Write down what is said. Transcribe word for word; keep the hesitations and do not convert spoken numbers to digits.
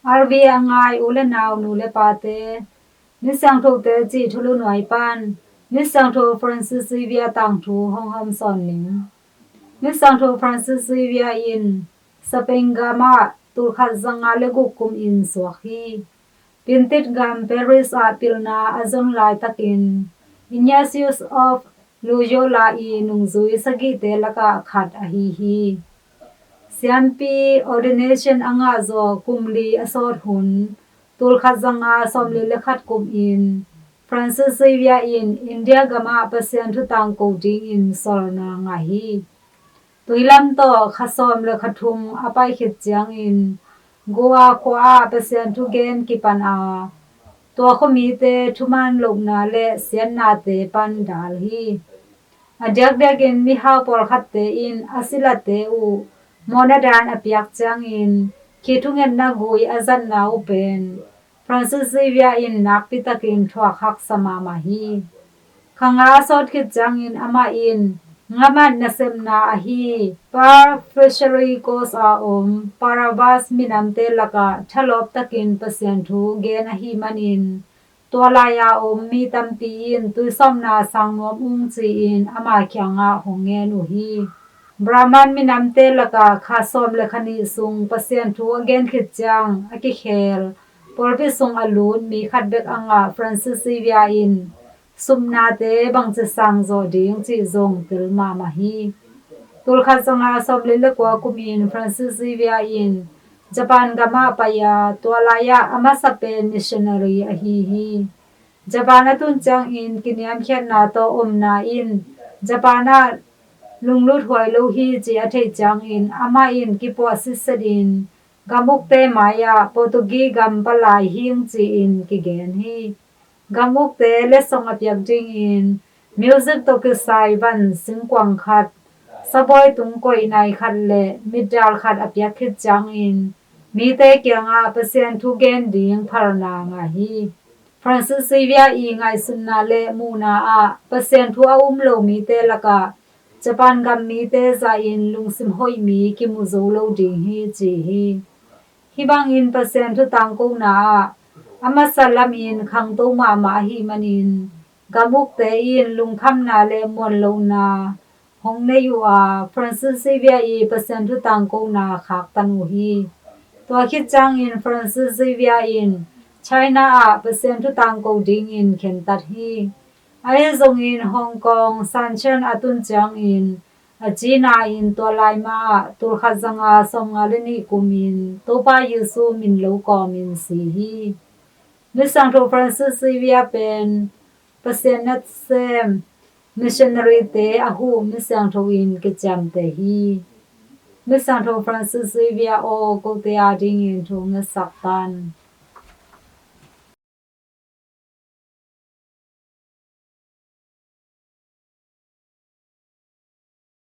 R V A a ngai u le nau, nu le pate, Misiangthote cih thulu nuai pan Misiangtho Francis Xavier tangthu hong hawmsawn ning. Misiangtho Francis Xavier in Spain gam ah tulkhat zanga le guk kum in suak hi. Piantit gam Paris ah pilna a zon laitakin Ignatius of Loyola i nungzui sagihte lakah khat ahi hi. Siampi ordination a ngahzawh kum li a sawt hun, tulkhat zanga sawmli le khat kumin Francis Xavier in India gamah Pasian thu tangko dingin sawlna ngah hi. Tuilam tawh kha sawm le kha thum a pai khit ciangin Goa khua ah Pasian thu gen kipan a, tua khuamite thuman lohna le siatnate pan dal hi. A diakdiakin mihau pawlkhatte in a silate uh mawhna dan a piak ciangin khi thungetna gui a zatna uh pen Francis Xavier in nakpitakin thuak haksa mahmah hi. Kha nga a sawt khit ciangin amah in ngamat nasepna ahi Pearl Fishery Coast a om Paravas minamte lakah thalawp takin Pasian thu gen ahi manin tua lai-a om mi tampi in tuisawpna sang nuam ung ci-in ama kiangah hong ngen uh hi. Brahman minamte lakah kha sawm le kha nih sung Pasian thu a gen khit ciang a kikhel pawlpi sung a lut mi khat bek a ngah Francis Xavier in supnate bangci sangzawh ding cih zong tel mahmah hi. Tulkhat zanga sawmli le kua kumin Francis Xavier in Japan gamah pai a, tua lai-ah a masa pen missionary ahi hi. Japan a tun ciangin kiniamkhiatna tawh omna in Japan ah lunglut huai lo hi ci a theih ciangin amah in kipuah sitsetin gam ukte mai-ah Portuguese gam palai hing ci-in kigen hi. Gam ukte letsong a piak dingin music tawh kisai van singkuang khat, sabawi tungkoih nai khat le mitdal khat a piak khit ciangin mite kiangah Pasian thu gen ding phalna ngah hi. Francis Xavier i ngaihsutna le muhna ah Pasian thu a um lo mite lakah Japan gam mite zahin lungsim hoih mi kimu zo lo ding hi ci hi. Hih bangin Pasian thu tangkona ah a masa lamin khangto mahmah ahih manin gam ukte in lungkhamna le muanlohna hong nei uh a, Francis Xavier i Pasian thu tangkona khaktan uh hi. Tua khit ciangin Francis Xavier in China ah Pasian thu tangko dingin khentat hi. Ahi zongin Hong Kong Shan Tien a tun ciangin a cina in tua lai ma ah tulkhat zanga sawmnga le nih kumin Topa Jesu min lo kawmin si hi. Misiangtho Francis Xavier pen Pasian nasem missionary-te a huh misiangtho in kiciamteh hi. Misiangtho Francis Xavier aw, kote adingin thu ngetsak tan.